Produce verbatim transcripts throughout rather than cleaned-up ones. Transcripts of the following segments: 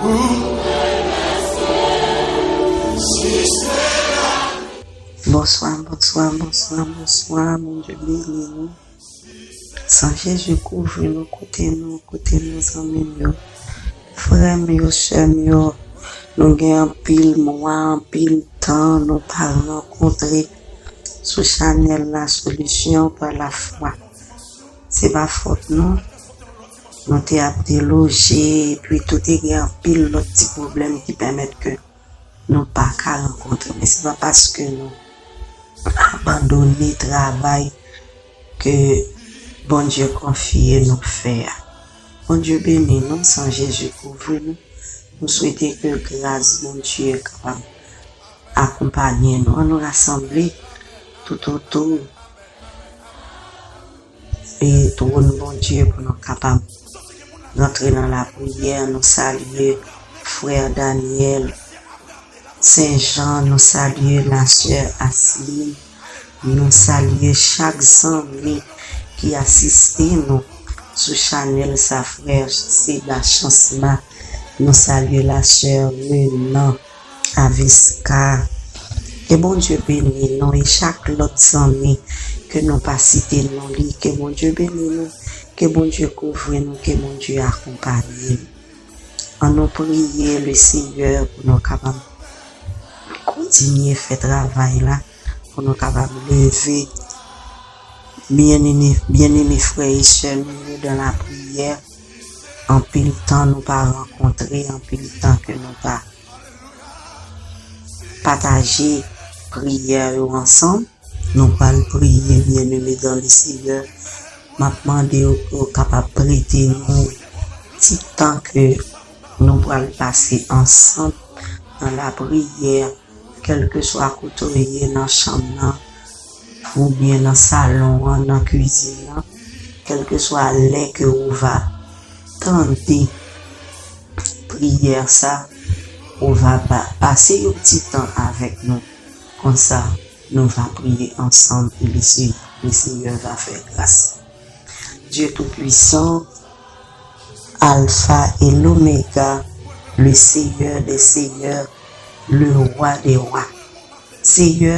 Bonswa, bonswa, bonswa, bonswa. Bondye beni nou. San Jezi kouvri nou, kote nou, kote nou, zanmi m yo. Frè m yo, sè m yo, nou gen anpil mwa, anpil tan nou pa rankontre sou chanèl La Solution par la Foi. Se pa fòt nou. Nou te ap deloje, epi tou te gen anpil lòt ti pwoblèm ki pèmèt ke nou pa ka rankontre. Men se pa paske nou abandone travay ke Bondye konfye nou fè a. Bondye beni nou, san Jezi kouvri nou. Nou swete ke gras Bondye kapab akonpaye nou. Ann nou rasanble toutotou e twòn Bondye pou nou kapab rantre nan lapriyè. Nou salye frè Daniel Saint Jean, nou salye la sè Asline, nou salye chak zanmi ki asiste nou sou chanèl sa, frè Seba Chansma, nou salye la sè Renan Aveska. Ke Bondye beni nou e chak lòt zanmi ke nou pa site non li. Ke Bondye beni nou, ke Bondye kouvri nou, ke Bondye akonpaye nou. Ann nou priye le Seyè pou nou kapab kontinye fè travay la, pou nou kapab leve. Byeneme, byeneme frè e sè nou yo dan lapriyè, anpil tan nou pa rankontre, anpil tan ke nou pa pataje priyè yo ansanm. Nou pral priye, byeneme dan le Seyè. M ap mande w pou w kapab prete nou ti tan ke nou pral pase ansanm nan lapriyè, kèlkeswa kote w ye nan chanm nan, oubyen nan salon an, nan kwizin nan, kèlkeswa lè ke ou va tande priyè sa, ou va pa, pase yon ti tan avèk nou. Konsa, nou va priye ansanm e le Se-, le Seyè va fè gras. Dieu Tout-Puissant, Alpha et l'Oméga, le Seigneur des seigneurs, le Roi des rois. Seyè,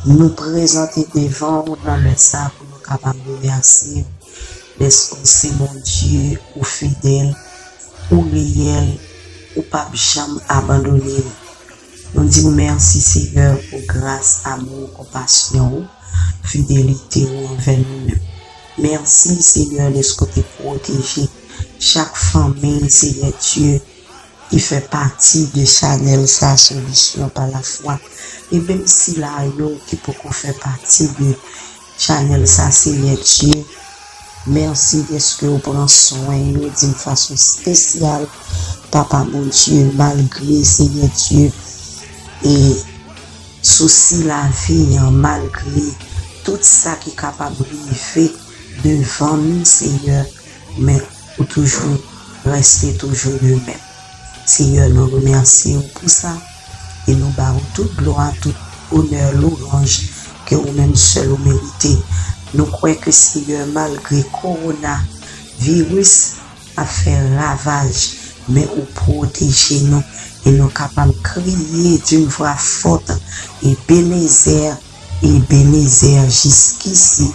nou prezante devan ou nan lè sa pou nou kapab remèsye w dèske w se Bondye, ou fidèl, ou reyèl, ou p ap janm abandone nou. Nou di w mèsi, Seyè, pou gras, amou, konpasyon ou, fidelite ou anvè nou menm. Mèsi, Seyè, dèske w te pwoteje chak fanmi, Seyè Dye, ki fè pati de chanèl sa, Solution par la Foi. E menm sila yo ki poko fè pati de chanèl sa, Seyè Dye, mèsi dèske w pran swen yo di yon fason espesyal, Papa Bondye, malgre, Seyè Dye, e sousi lavi an, malgre tout sa ki kapab rive devan nou, Seyè, men ou toujou rèste toujou le menm. Seyè, nou remèsye w pou sa e nou ba ou tout glwa, tout onè, lwanj ke ou menm sèl ou merite. Nou kwè ke, Seyè, malgre kowonaviris ap fè ravaj, men ou pwoteje nou e nou kapab kriye d'une voix forte, Ebenezè, Ebenezè, jusqu'ici,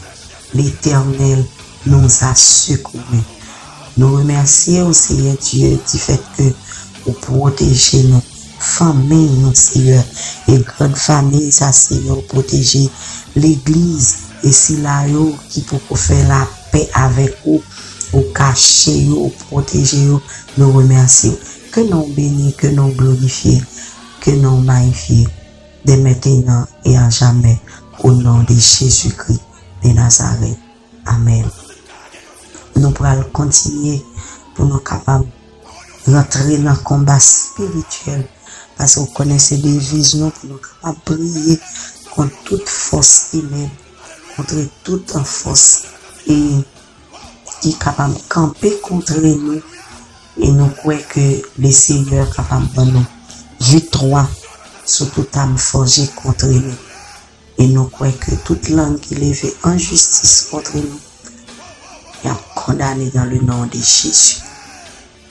l'Éternel nous a secourus. Nou remèsye w, Seyè Dye, difèt ke ou pwoteje nou, fanmi nou, Seyè, e grann fanmi sa, Seyè, ou pwoteje legliz, e sila yo ki poko fè lapè avèk ou, ou kache yo, ou pwoteje yo, nou remèsye w. Ke non w beni, ke non w glorifye, ke non w mayifye, dès maintenant et à jamais, au nom de Jésus-Christ de Nazareth. Amèn. Nou pral kontinye pou nou kapab rantre nan konba espirityèl, paske w konnen se deviz nou pou nou kapab priye kont tout fòs tenèb, kont tout fòs e ki kapab kanpe kont nou, e nou kwè ke le Seyè kapab ban nou viktwa sou tout arme forgée contre nous. E nou kwè ke tout lang ki leve an jistis kont nou, y ap kondane dans le nom de Jésus.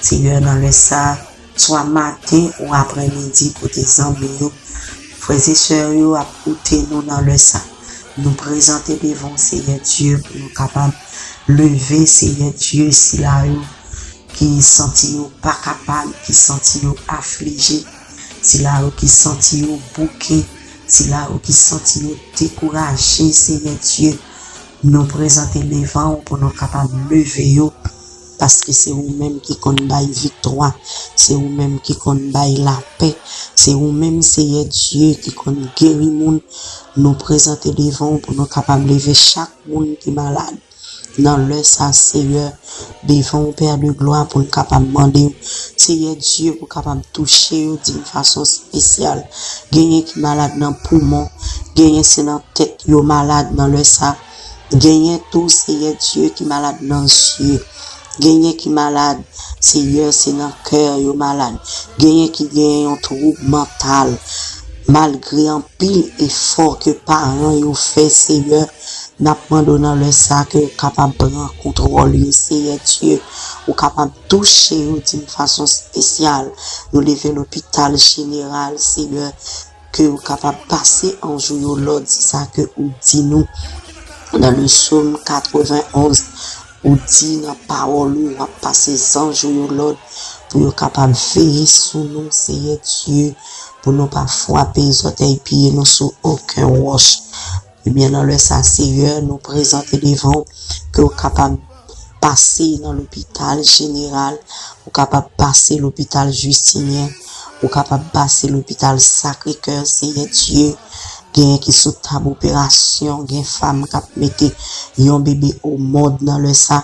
Seyè, nan lè sa, swa maten ou aprèmidi, kote zanmi yo, frè e sè yo ap koute nou nan lè sa. Nou prezante devan w, Seyè Dye, pou nou kapab leve, Seyè Dye, sila yo ki santi yo pa kapab, ki santi yo aflije, sila yo ki santi yo bouke, sila yo ki santi yo dekouraje, Seyè Dye, nou prezante devan w pou nou kapab leve yo, paske se ou menm ki konn bay viktwa, se ou menm ki konn bay lapè, se ou menm, Seyè Dye, ki konn geri moun. Nou prezante devan w pou nou kapab leve chak moun ki malad. Nan lè sa, Seyè, devan w, Pè de glwa, pou n kapab mande w, Seyè Dye, pou kapab touche yo di yon fason espesyal. Genyen ki malad nan poumon, genyen se nan tèt yo malad nan lè sa. Genyen tou, Seyè Dye, ki malad nan zye. Genyen ki malad, Seyè, se nan kè yo malad. Genyen ki genyen yon twoub mantal. Malgre anpil efò ke paran yo fè, Seyè, n ap mande w nan lè sa ke w kapab pran kontwòl yo, Seyè Dye. Ou kapab touche yo di yon fason espesyal. Nou leve lopital jeneral, Seyè, ke w kapab pase anj ou yo lòd, se sa ke ou di nou nan le Sòm katrevenn-onz. Ou di nan pawòl ou, w ap pase zanj ou yo lòd pou yo kapab veye sou nou, Seyè Dye, pou nou pa frape zòtèy pye nou sou okenn wòch. Ebyen, nan lè sa, Seyè, nou prezante devan w ke w kapab pase nan lopital jeneral, ou kapab pase lopital Justinien, ou kapab pase lopital Sacré-Cœur, Seyè Dye. Genyen ki sou tab operasyon, gen fanm k ap mete yon bebe o mond nan lè sa,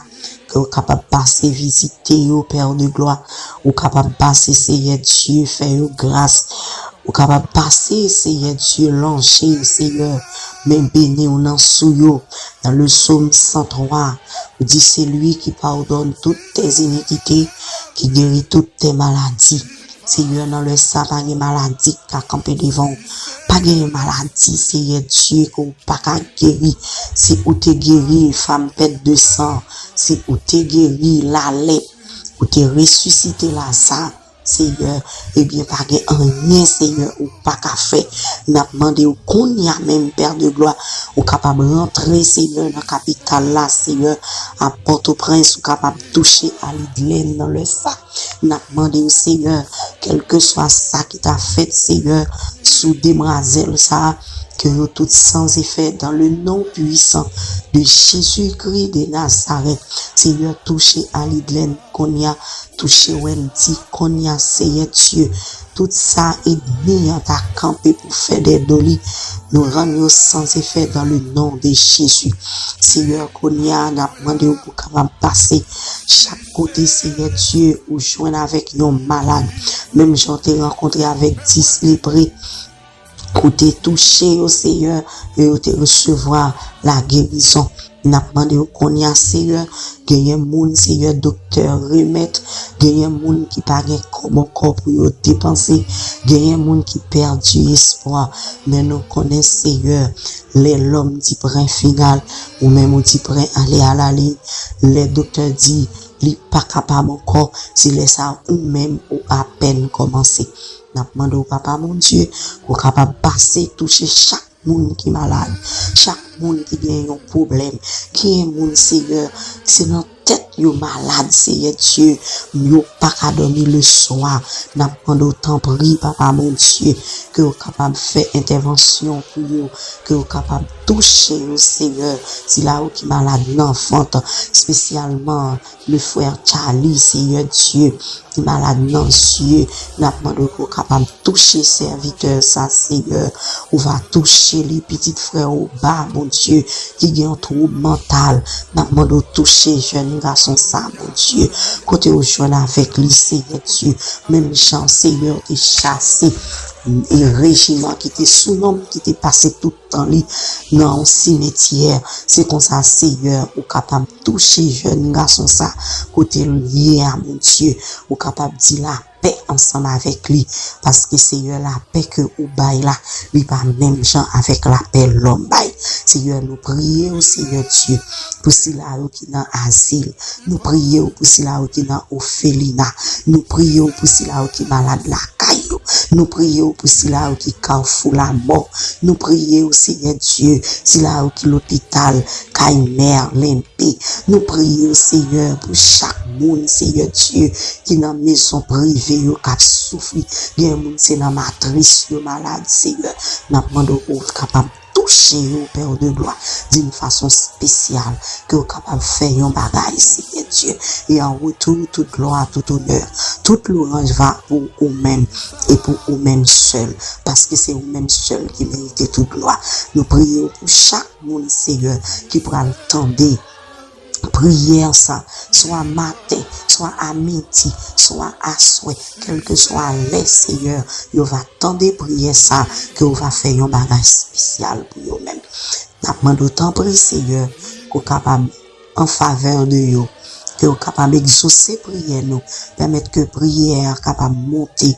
ke w kapab pase vizite yo, Pè de glwa, ou kapab pase, Seyè Dye, fè yo gras, ou kapab pase, Seyè Dye, lonje, Seyè, men beni w nan sou yo, nan le Sòm san twa, ou di, c'est lui qui pardonne toutes tes iniquités, qui guérit toutes tes maladies. Seyè, nan lè sa, pa gen maladi k ka kanpe devan w. Pa gen maladi, Seyè Dye, ke w pa ka geri. Si ou te geri fanm pèt de san, si ou te geri lalèp, ou te resisite Laza, Seyè, ebyen, pa gen anyen, Seyè, ou pa ka fè. N ap mande w kounye a menm, Pè de glwa, ou kapab rantre, Seyè, nan kapital la, Seyè, a Pòtoprens, ou kapab touche Alidlèn nan lè sa. N ap mande w, Seyè, kèlkeswa sa ki ta fèt, Seyè, sou demwazèl sa a, ke yo tout sans effet dans le nom puissant de Jésus-Christ de Nazareth. Seyè, touche Alidlèn kounye a, touche Wendy kounye a, Seyè Dye. Tout sa ènmi an ta kanpe pou fè dèdo li, nou rann yo sans effet dans le nom de Jésus. Seyè, kounye a, n ap mande w pou kapab pase chak kote, Seyè Dye, ou jwenn avèk yon malad. Menm jan w te rankontre avèk dis lepre, ou te touche yo, Seyè, e yo te resevwa lagerizon. N ap mande w kounye a, Seyè, genyen moun, Seyè, doktè remèt, genyen moun ki pa gen kòb ankò pou yo depanse, genyen moun ki pèdi espwa. Men nou konnen, Seyè, lè lòm di pwen final, ou menm ou di pwen ale a la liy, lè doktè di li pa kapab ankò, se lè sa a ou menm ou apèn kòmanse. N ap mande w, Papa Bondye, pou w kapab pase touche chak moun ki malad, chak moun ki gen yon pwoblèm, genyen moun, Seyè, se nan tèt yo malad, Seyè Dye, yo pa ka dòmi le swa. N ap mande w, tanpri, Papa Bondye, ke w kapab fè entèvansyon pou yo, ke w kapab touche yo, Seyè, sila yo ki malad nan vant, espesyalman le frè Charlie, Seyè Dye, ki malad nan zye, n ap mande w pou w kapab touche sèvitè sa, Seyè. Ou va touche li, pitit frè w Ba, Bondye, ki gen yon twoub mantal. N ap mande w touche jèn gason sa, Bondye. Kote w jwenn avèk li, Seyè Dye. Menm jan, Seyè, w te chase e rejiman ki te sou nonm ki te pase tout tan li nan yon simetyè. Se konsa, Seyè, ou kapab touche jèn gason sa kote l ye a, Bondye. Ou kapab di lapè lapè ansanm avèk li, paske Seyè, lapè ke ou bay la, li pa menm jan avèk lapè lòm bay. Seyè, nou priye w, Seyè Dye, pou sila yo ki nan azil. Nou priye w pou sila yo ki nan ofelina. Nou priye w pou sila yo ki malad lakay yo. Nou priye w pou sila yo ki kafou lamò. Nou priye w, Seyè Dye, sila yo ki lopital, kay mè, lenpe. Nou priye w, Seyè, pou chak moun, Seyè Dye, ki nan mezon prive yo k ap soufri. Gen moun se nan matris yo malad, Seyè. N ap mande w pou w kapab touche yo, Pè de glwa, d'une façon spéciale, ke w kapab fè yon bagay, Seyè Dye. E an retou, tout glwa, tout onè, tout lwanj va pou ou menm, e pou ou menm sèl, paske se ou menm sèl ki merite tout glwa. Nou priye w pou chak moun, Seyè, ki pral tande priyè sa, swa maten, swa a midi, swa aswè, kèlkeswa lè, Seyè, yo va tande priyè sa, ke w va fè yon bagay espesyal pou yo menm. N ap mande w, tanpri, Seyè, ke w kapab an favè de yo, ke w kapab egzose priyè nou, pèmèt ke priyè a kapab monte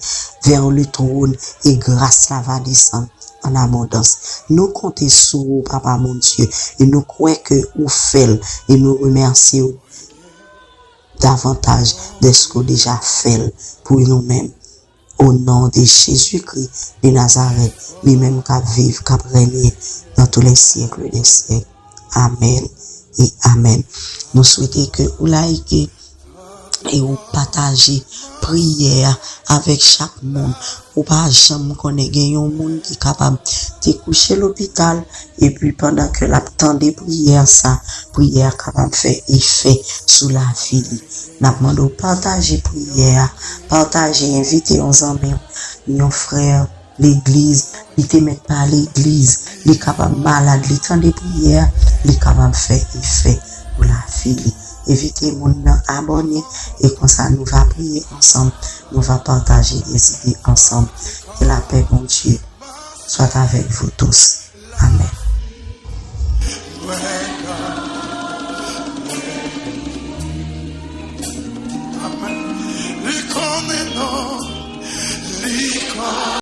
vers le trône e gras la va desann an abondans. Nou konte sou ou, Papa Bondye, e nou kwè ke ou fè l, e nou remèsye w davantaj dèske w deja fè l pou nou menm. O non de Jezikri de Nazarèt, li menm k ap viv, k ap renye dans tous les siècles des siècles. Amèn e amèn. Nou swete ke ou like e ou pataje priyè a avèk chak moun. Ou pa janm konnen, gen yon moun ki kapab te kouche lopital, epi pandan ke l ap tande priyè sa, priyè a kapab fè efè sou lavi li. N ap mande w pataje priyè a, pataje, envite yon zanmi w, yon frè, legliz, li te mèt pa legliz, li kapab malad, li tande priyè a, li kapab fè efè pou lavi li. Envite moun nan abòne, e konsa nou va priye ansanm, nou va pataje dezide ansanm. Que la paix Bondye soit avec vous tous. Amèn. Li konmen non, li konmen